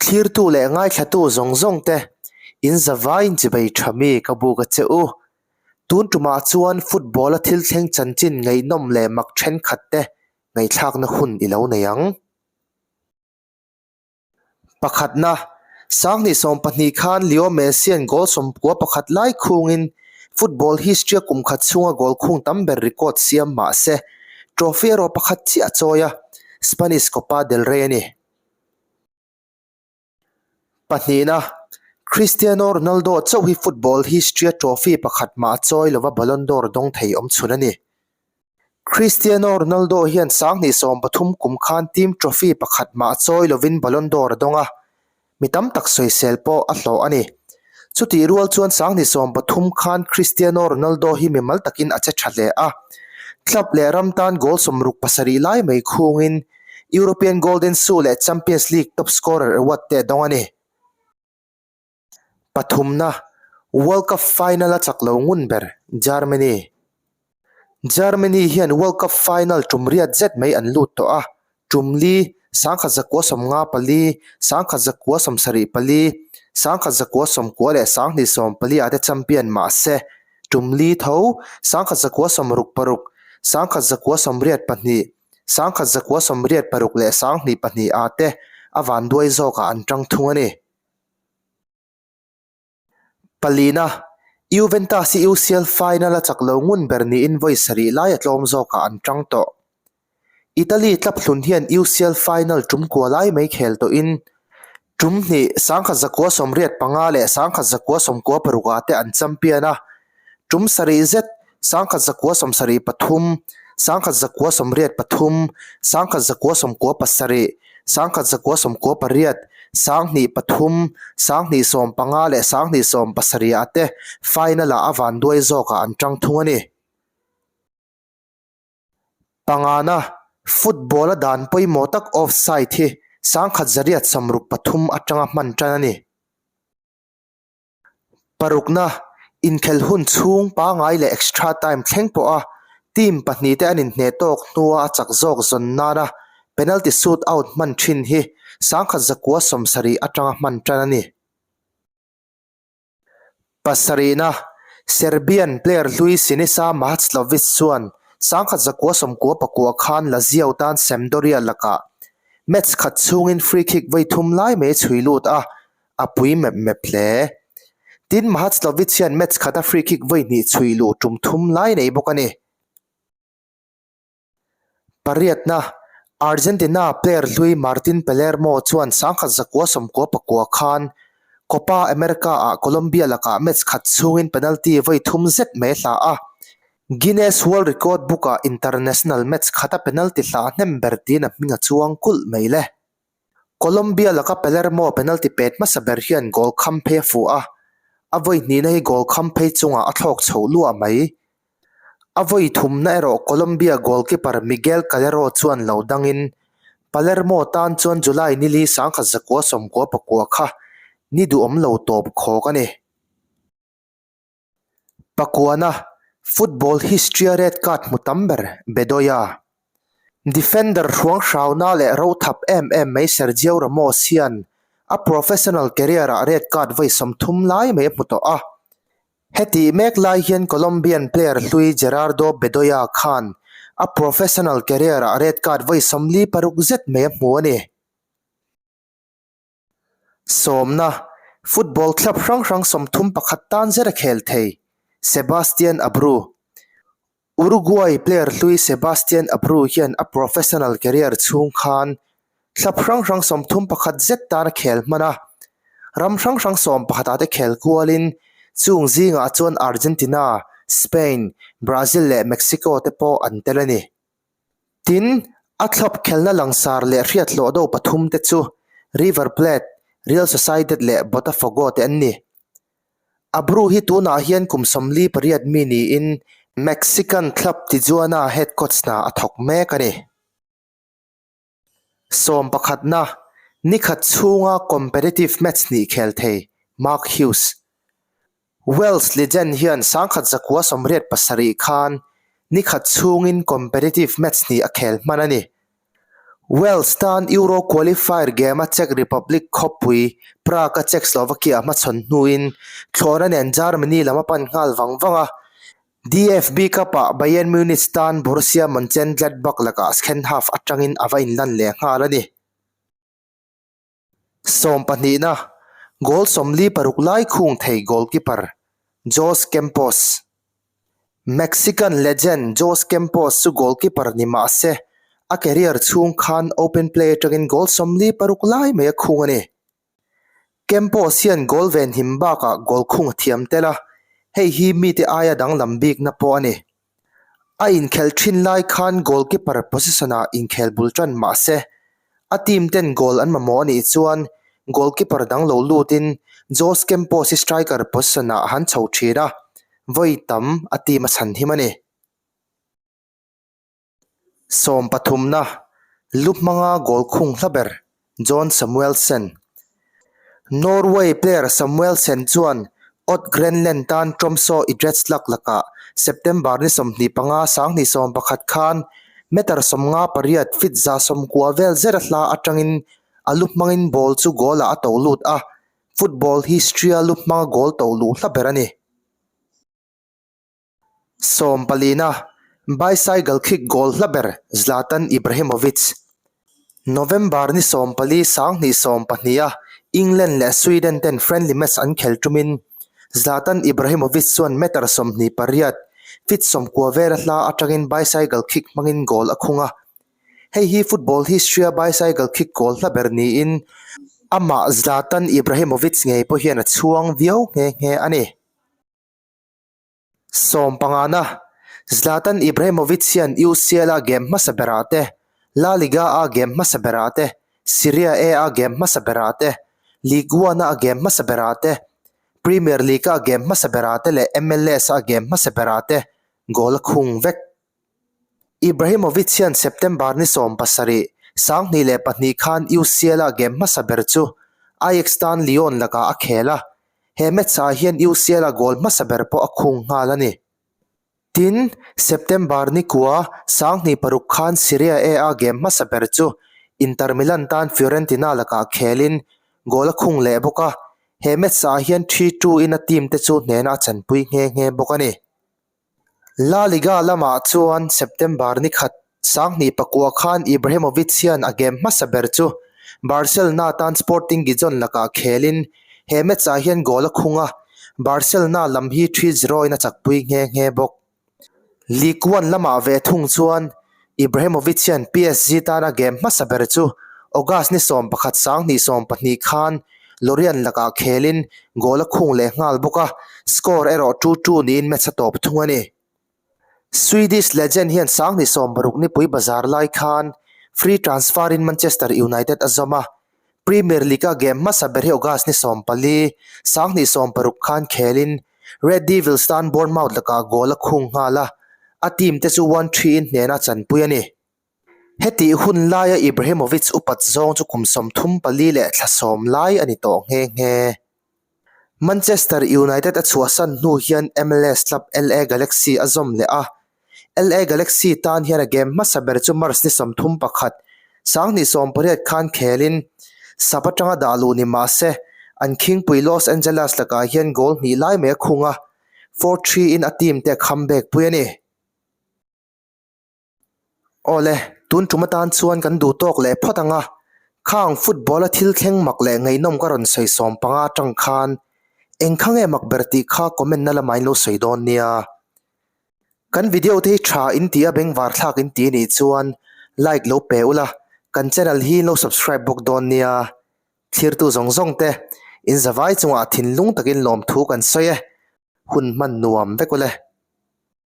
Thlirtu leh ngaithlatu zawng zawng te, in zavaiin chibei tha mi ka buk a che u. Tun tumah chuan football a thil thleng chanchin ngaihnawm leh mak thenkhat te ngaihthlakna hun i lo nei ang. Pakhatna, Sanghnih 12 khan Leo Messi-a'n goal 91 lai khungin football history-a kum khat chhunga goal khung tam ber record siam mah se, trophy erawh pakhat chiah a chawi a, Spanish Copa del Rey a ni. Pahnihna, Cristiano Ronaldo chauh hi football history-a trophy pakhat mah a chawi lova Ballon d'Or dawng thei awm chhun a ni. Cristiano Ronaldo hian 2013 kum khan team trophy pakhat mah chawi lovin Ballon d'Or a dawng a, mi tam tak sawisel pawh a hlawh a ni. Chutih rual chuan 2013 khan Cristiano Ronaldo hi mimal takin a che tha hle a, club leh ram tan goal 67 lai mai khungin European Golden Shoe leh Champions League top scorer award te a dawng a ni. Pathumna, World Cup final a chak lo ngun ber, Germany. Germany hian World Cup final tum riat zet mai an lut tawh a, tum li, 1954, 1974, 1990 leh 2014 ah te champion mah se, tum li tho, 1966, 1982, 1986 leh 2002 ah te a vanduai zawkah an tang thung a ni. Palina, Juventus hi UCL final a chak lo ngun ber niin vawi sarih lai a tlawm zawkah an tang tawh. Italy club hlun hian UCL final tum kua lai mai khel tawhin tum hnih 1985 leh 1996 ah te an champion a, tum sarih zet 1973, 1983, 1997, 1998, 2003, 2015 leh 2017 ah te final ah a vanduai zawkah an tang thung a ni. Pangana, football a dan pawimawh tak offside hi 1963 atanga hman tan a ni. Parukna, inkhelh hun chhung pangngai leh extra time thleng pawha team pahnihte an inhneh tawk hnua a chak zawk zawn nana penalty shoot out hman thin hi 1970 atanga hman tan a ni. Pasarihna, Serbian player hlui Sinisa Mahaclovic chuan 1999 khan Lazio tan Sampdoria lakah match khat chhungin free kick vawi thum lai mai a chhui lut a, A pui mep mep hle. Tin, Mahaclovic hian match khata free kick vawi hnih chhui luh tum thum lai nei bawk a ni. Pariatna, Argentina player hlui Martin Palermo chuan 1999 khan Copa America-ah Colombia lakah match khat chhungin penalty vawi thum zet mai a hla a. Guinness World Record Book-ah international match khata penalty hla hnem ber tiin a hming a chuang kulh mai le. Colombia laka Palermo penalty pet hmasa ber hian goal kham phei a fuh a, a vawi hnihna hi goal kham phei chungah a thlawk chho luah mai. A vawi thumna erawh Colombia goalkeeper Miguel Calero chuan lo dangin Palermo tan chuan July nili 1999 kha ni duhawm lo tawp khawk a ni. Pakuana, Football history-a red card hmu tam ber, Bedoya. Defender hruang hrauna leh ro thap em em mai Sergio Ramos hian a professional career-ah red card vawi 30 lai mai a hmu tawh a. Hetih mek lai hian Colombian player hlui Gerardo Bedoya khan a professional career-ah red card vawi 46 zet mai a hmu a ni. Sawmna, Football club hrang hrang 31 tan zet a khel thei, Sebastian Abreu. Uruguay player hlui Sebastian Abreu hian a professional career chhung khan club hrang hrang 31 zet tan a khel hman a, ram hrang hrang 11 ah te khel kualin chung zingah chuan Argentina, Spain, Brazil leh Mexico te pawh an tel a ni. Tin, a thlawp khelna langsar leh hriathlawh do pathum te chu River Plate, Real Sociedad leh Botafogo te an ni. Abreu hi tunah hian kum 48 mi niin Mexican club Tijuana head coach hna a thawk mek a ni. Sawm pakhatna, nikhat chhunga competitive match hnih khel thei Mark Hughes. Wales legend hian 1987 khan nikhat chhungin competitive match hnih a khel hman a ni. Wales tan Euro qualifier game-a Czech Republic khawpui Prague-a Czechoslovakia hmachhawn hnuin thlawhna nen Germany lam a pan nghal vang vang a. DFB Cup-ah Bayern Munich tan Borussia Monchengladbach lakah second half atangin a va inlan leh nghal a ni. Sawm pahnihna, goal 46 lai khung thei goalkeeper Jose Campos. Mexican legend Jose Campos chu goalkeeper ni mah se, a career chhung khan open play atangin goal 46 lai mai a khung a ni. Campos hian goal venhim bakah goal khung a thiam tel a, hei hi mite aia danglam bikna pawh a ni. A inkhelh thin lai khan goalkeeper position-ah inkhel bul tan mah se, a team ten goal an mamawh a nih chuan goalkeeper dang lo lutin Jose Campos hi striker position-ah a han chho thin a, vawi tam a team a chhan him a ni. Sawm pathumna, lu hmanga goal khung hla ber John Samuelsen. Norway player Samuelsen chuan Odd Grenland tan Tromso Idrettslag lakah September ni 25 2011 khan meter 58 feet 190 vel zera hla atangin a lu hmangin ball chu goal-ah a to lut a, football history-a lu hmanga goal to luh hla ber a ni. Sawm palina, Bicycle kick goal hla ber Zlatan Ibrahimovic. November ni 14 2012 a England leh Sweden ten friendly match an khel tumin Zlatan Ibrahimovic chuan meter 28, feet 90 vela hla atangin bicycle kick hmangin goal a khung a. Hei hi football history-a bicycle kick goal hla ber niin amah Zlatan Ibrahimovic ngei pawh hian a chhuang viau nghe nghe a ni. Sawm pangana, Zlatan Ibrahimovic hian UCL-a game hmasa berah te, La Liga-a game hmasa berah te, Serie A-a game hmasa berah te, Ligue 1-a game hmasa berah te, Premier League-a game hmasa berah te leh MLS-a game hmasa berah te goal a khung vek. Ibrahimovic hian September ni 17, 2002 khan UCL-a game hmasa ber chu Ajax tan Lyon lakah a khel a, he match-ah hian UCL-a goal hmasa ber pawh a khung nghal a ni. Tin, September ni kua, 2006 khan Serie A-a game hmasa ber chu Inter Milan tan Fiorentina lakah khelin goal a khung leh bawk a, he match-ah hian 3-2 in a team te chu hnena a chanpui nghe nghe bawk a ni. La Liga lamah chuan September ni khat 2009 khan Ibrahimovic hian a game hmasa ber chu Barcelona tan Sporting Gijon lakah khelin he match-ah hian goal a khung a, Barcelona lam hi 3-0 in a chakpui nghe nghe bawk. Ligue 1 lamah ve thung chuan Ibrahimovic hian PSG tana game hmasa ber chu August ni 11 2012 khan Lorient lakah khelin goal a khung leh nghal bawk a, score erawh 2-2 niin match a tawp thung a ni. Swedish legend hian 2016 nipui bazar lai khan free transfer in Manchester United a zawm a, Premier League-a game hmasa ber hi August ni 14, 2016 khan khelin Red Devils tan Bournemouth lakah goal a khung nghal a, a team te chu 1-3 in hnena chanpui a ni. Hetih hun laia Ibrahimovic upat zawng chu kum 34 leh thla sawm lai a ni tawh nghe nghe. Manchester United a chhuahsan hnu hian MLS club LA Galaxy a zawm leh a, LA Galaxy tan hian a game hmasa ber chu March ni 31, 2018 khan khelin sub atanga dah luh ni mah se, an khingpui Los Angeles lakah hian goal hnih lai mai a khung a, 4-3 in a team te a comeback pui a ni. Awle, tun tum atan chuan kan duh tawk leh phawt ang a, khang football a thil thleng mak leh ngaihnawm ka rawn sawi sawm panga atang khan eng kha nge mak ber tih kha comment na lamah in lo sawi dawn nia. Kan video te hi tha in tih a bengvar thlak in ti anih chuan like lo pe ula, kan channel hi in lo subscribe bawk dawn nia. Thlirtu zawng zawng te in zavai chungah thinlung takin lawmthu kan sawi e, hun hman nuam vek ule.